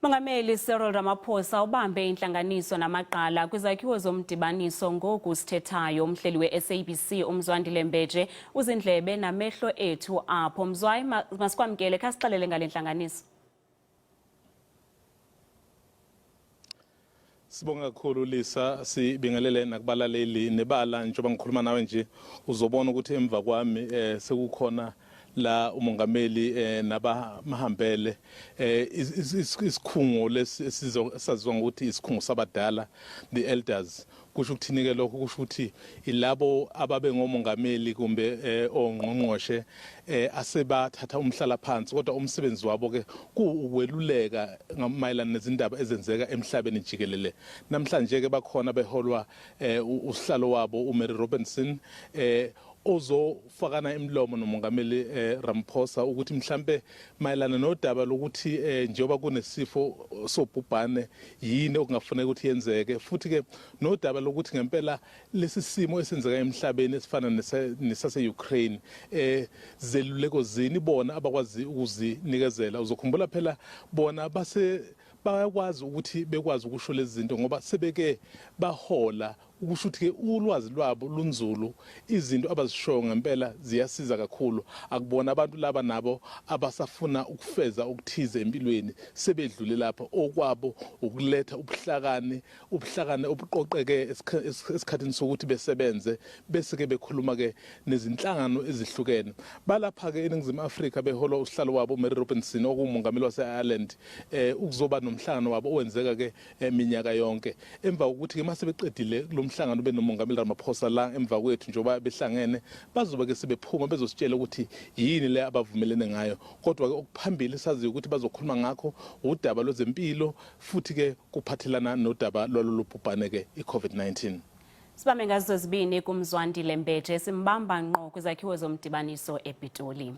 Mongameli Cyril Ramaphosa ubambe intlanganiso namagqala kwizakhiwo zomdibaniso ngoku sithethayo. Umhleli we-SABC uMzwandile Mbeje uzindlebe namehlo ethu apho. Mzwayi, masikwamkele, khasixelele ngale ntlanganiso. Sibonga kakhulu Lisa, sibingelele nakubalaleli nebala. Njengoba ngikhuluma nawe nje, uzobona ukuthi emva kwami sekukhona la umongameli nabamhambele isikhungo lesi esisaziwa ngokuthi isikhungo sabadala, the elders. Kusho ukuthini ke lokho? Kusho ukuthi ilabo ababe ngomongameli kumbe ongqongqoshe asebathatha umhlala phansi, kodwa umsebenzi wabo ke kuwukweluleka mayelana nezindaba ezenzeka emhlabeni jikelele. Namhlanje ke bakhona beholwa usihlalo wabo uMary Robinson, ozofakana imilomo nomongameli Ramaphosa ukuthi mhlambe mayelana nodaba lokuthi njengoba kunesifo sobhubhane, yini okungafuneka ukuthi yenzeke, futhi ke nodaba lokuthi ngempela lesi simo esenzeka emhlabeni esifana nesase Ukraine, zeluleko zini bona abakwazi ukuzinikezela. Uzokhumbula phela bona base bayakwazi ukuthi bekwazi ukusho lezi zinto ngoba sebeke bahola, ukusho ukuthi-ke ulwazi lwabo lunzulu, izinto abazishoyo ngempela ziyasiza kakhulu. Akubona abantu laba nabo abasafuna ukufeza okuthize empilweni, sebedlule lapha. Okwabo ukuletha ubuhlakani, ubuhlakani obuqoqeke esikhathini sokuthi besebenze, bese-ke bekhuluma-ke nezinhlangano ezihlukene. Balapha-ke eNingizimu Afrika beholwa usihlalo wabo uMary Robinson, okuwumongameli wase-Ireland, ukuzoba nomhlangano wabo owenzeka-ke minyaka yonke. Emva kokuthi-ke mase beqedile kulo mhlangano benomongameli Ramaphosa la emva kwethu, njengoba behlangene, bazobe ke sebephuma bezositshela ukuthi yini le abavumelene ngayo. Kodwa-ke okuphambili saziyo ukuthi bazokhuluma ngakho udaba lwezempilo, futhi-ke kuphathelana nodaba lwalolu bhubhane-ke i-COVID-19. Sibambe ngazo zibini kuMzwandile Mbeje, simbamba ngqo kwizakhiwo zomdibaniso ePitoli.